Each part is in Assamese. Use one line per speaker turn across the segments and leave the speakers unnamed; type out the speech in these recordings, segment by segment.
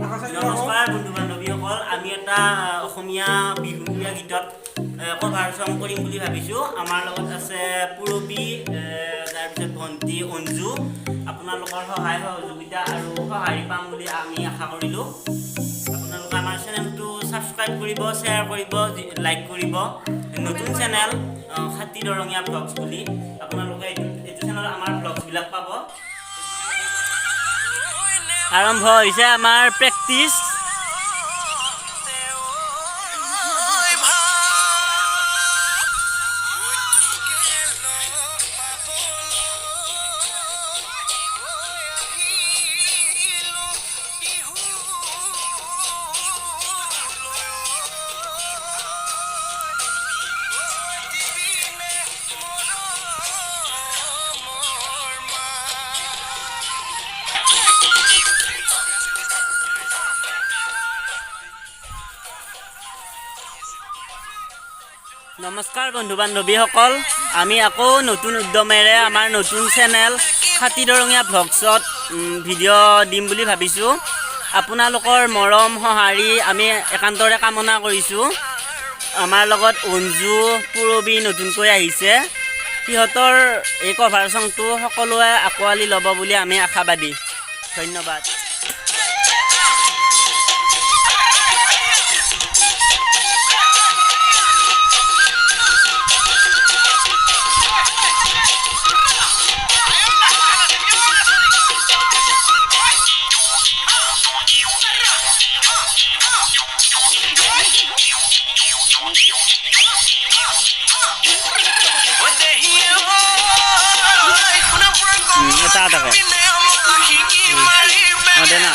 নমস্কাৰ বন্ধু বান্ধৱীসকল, আমি এটা অসমীয়া বিহুৰীয়া গীতত কভাৰ চং কৰিম বুলি ভাবিছোঁ। আমাৰ লগত আছে পূৰবী, তাৰপিছত ভণ্টি অঞ্জু। আপোনালোকৰ সহায় সহযোগিতা আৰু সঁহাৰি পাম বুলি আমি আশা কৰিলোঁ। আপোনালোকে আমাৰ চেনেলটো ছাবস্ক্ৰাইব কৰিব, শ্বেয়াৰ কৰিব, লাইক কৰিব। নতুন চেনেল খাতি দৰঙীয়া ব্লগছ বুলি। আপোনালোকে এইটো চেনেলত আমাৰ ব্লগছবিলাক পাব। আৰম্ভ হৈছে আমাৰ প্ৰেক্টিচ। নমস্কাৰ বন্ধু বান্ধৱীসকল, আমি আকৌ নতুন উদ্যমেৰে আমাৰ নতুন চেনেল খাতি দৰঙীয়া ভ্লগছত ভিডিঅ' দিম বুলি ভাবিছোঁ। আপোনালোকৰ মৰম সঁহাৰি আমি একান্তৰে কামনা কৰিছোঁ। আমাৰ লগত অঞ্জু, পূৰবী নতুনকৈ আহিছে। সিহঁতৰ এই কভাৰ চংটো সকলোৱে আঁকোৱালি ল'ব বুলি আমি আশাবাদী। ধন্যবাদ। এটা এটাকে অঁ, দে না।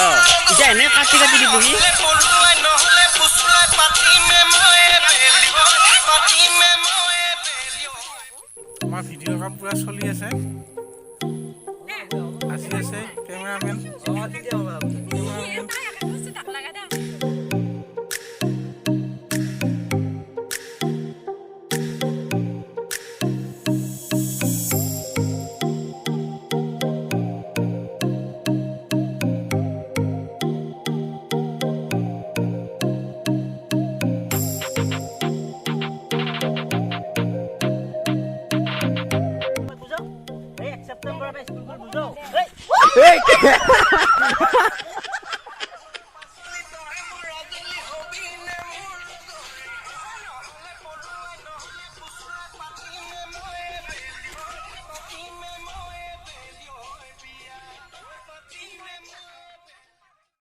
অঁ, এতিয়া এনে কাটি কাটি দিবহি।
আমাৰ ভিডিঅ' কাম পূৰা চলি আছে। আজি আছে কেমেৰামেন।
বুজো, এই 1 ছেপ্টেম্বৰৰ পৰা স্কুল গ'ল, বুজো।